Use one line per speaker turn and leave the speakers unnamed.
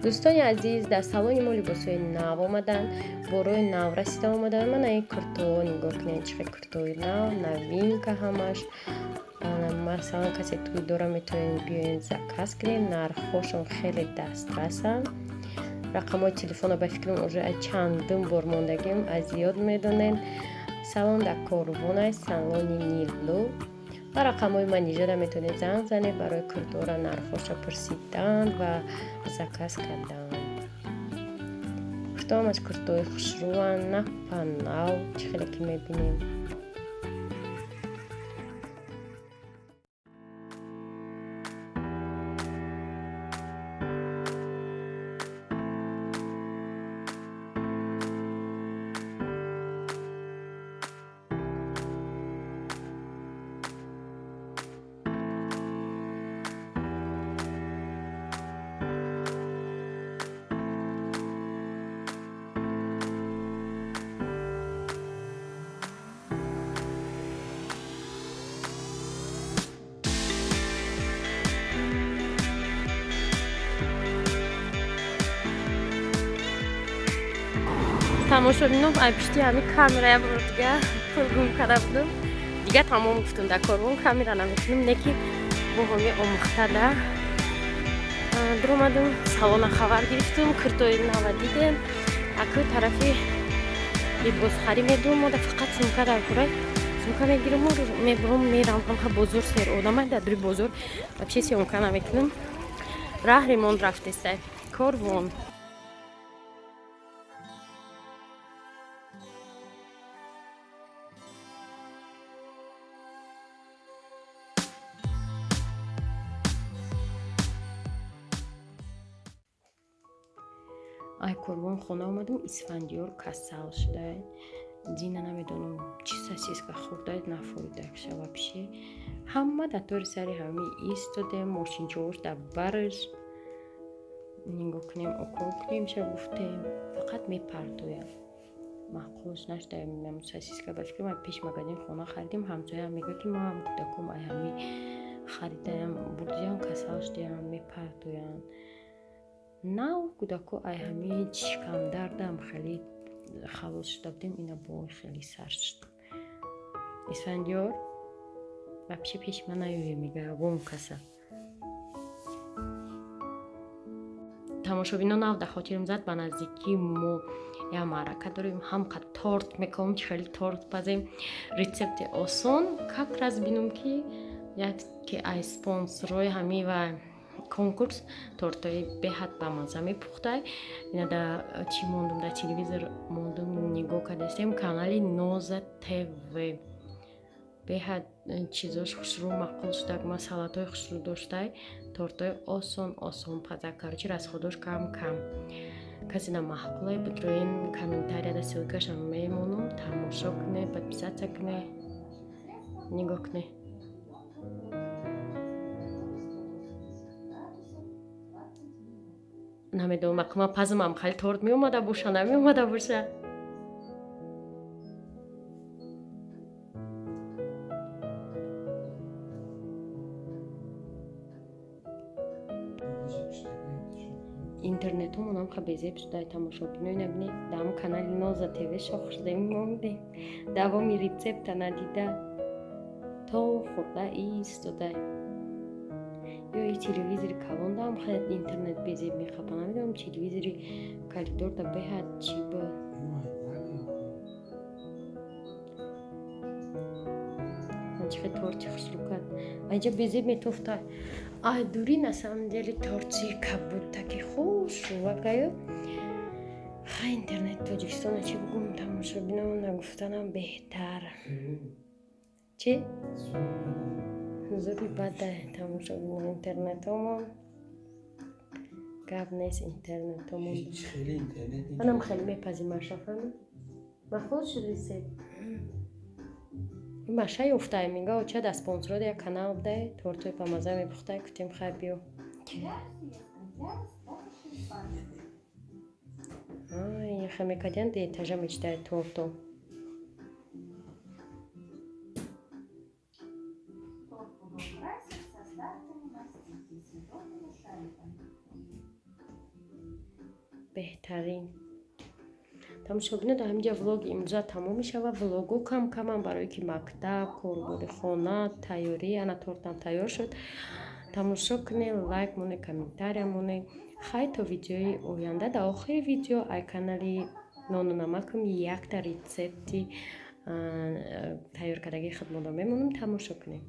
Дӯстони азиз, дар салони мо либосҳои нав омаданд, борои нав расида омаданд. Мана ин куртоҳо нигоҳ кунед, чӣ хел куртои нав, новинка ҳамаш. Масалан, касе тӯй дора, метавонед биёед заказ кунед, нархҳошон хеле дастрасанд. Рақамҳои телефона ба фикрам уже чандум бор мондагим, аз ёд медонед. Салон дар Корвон аст, салони Нилу. Ва рақамҳои манижада метавонед занг занед барои куртора нархҳоша пурсидан ва заказ кардан. Куртоам аз куртои хушрӯанд, нафа нав, чӣ хеле ки мебинем. Тамошобинон, ай пишти ҳами камера як бор дига пул гум карда будум. Дига тамом, гуфтум, дар Корвон камера намекунем, не ки бо ҳоми омӯхтада дуромадум, салона хабар гирифтум, куртои нава дидем. Акӯ тарафи либосхарӣ медум, мода фақат сумка дар курай, сумка мегирам, мебурам, мерам ҳамха бозор, сер одамай дар дури бозор, вообще съёмка намекунам. Раҳ ремонт рафтестай Корвон. Ай Корвон хона омадам, Исфандиёр касал шуда. Дина намедонам чӣ сосиска хӯрда, нафоидакша вообще. Ҳама дар тори сари ҳами истодем, мошинчаош дар бараш. Нигоҳ кунем, укол кунем, ша гуфтем. Фақат мепартояд. Маъқулш нашуда сосиска, ба фикрам пеш магазин хона харидем, ҳамсояам мегӯяд, ки мо ҳам кӯдаком ай ҳами харидаям, бурдиям, касал шудаям, мепартоянд. Нав кӯдако ай ҳами шикамдардам хеле халос шуда будем, ина бо хеле сар шуд. Исфандиёр вообще пеши ман наёе, мега ягон каса. Тамошобино, нав дар хотирам зад, ба наздикии мо як маърака дорем, ҳамқа торт мекунем, чӣ хеле торт пазем, рецепти осон. Как раз бинум, ки яке ай спонсорҳои ҳами ва конкурс тортҳои беҳад бамазза мепухтай. Ина да чӣ мондум, дар телевизор мондум, нигоҳ кардастем, канали Ноза ТВ. Беҳад чизош хушрӯ, маъқул шудак, ма салатҳои хушрӯ доштай, тортҳои осон осон пазак, короче, расходош кам кам. Касе на маъқулай, бидроин комментарияда ссылкашам мемонам, тамошо кунед, подписаться кунед, нигоҳ кунед. Намедонам, акма пазмам хеле торт меомада боша, намеомада боша. Интернетҳомонам ха безеб шуда, тамошобинои, набинед, дар ҳам канали Ноза ТВ шох шудаем, мондем, давоми рецепта надида то хӯрда истода. Ё и телевизори калондаам ха интернет безеб мехапа, намедонам, телевизори коридорда беҳад чӣ буд. Чихе торти хушрӯ кард, айҷа безеб метофта. Ай дури, на самом деле, торти кабутаки хушрӯвакаю. Ха, интернет Тоҷикистона чӣ бугум, тамошобино, нагуфтанам беҳтар. Чӣ зури бада, тамошобино, интернетомон гап нест, интернетомон. Манам хеле мепазим, маша, фаҳмид, маъқул шуд рецепт. Маша ёфтай, мега, оча дар спонсород як канал будай, тортҳои бамазза мепухтай, гуфтем, хай биё. Ай, мекардиан, этажа мечидай торто.
Торт буду украсить со остатками мастики и съедобными шариками.
Беҳтарин. Тамошобино, дар ҳаминҷа влоги имрӯза тамом мешавад. Влого кам камам, барое ки мактаб, корбори хона, тайёрӣ. Ана тортам тайёр шуд. Тамошо кунед, лайк монед, комментария монед. Хай, то видеои оянда. Дар охири видео ай канали Нону Намакам якта рецепти тайёр кардагии худмонро мемонам, тамошо кунед.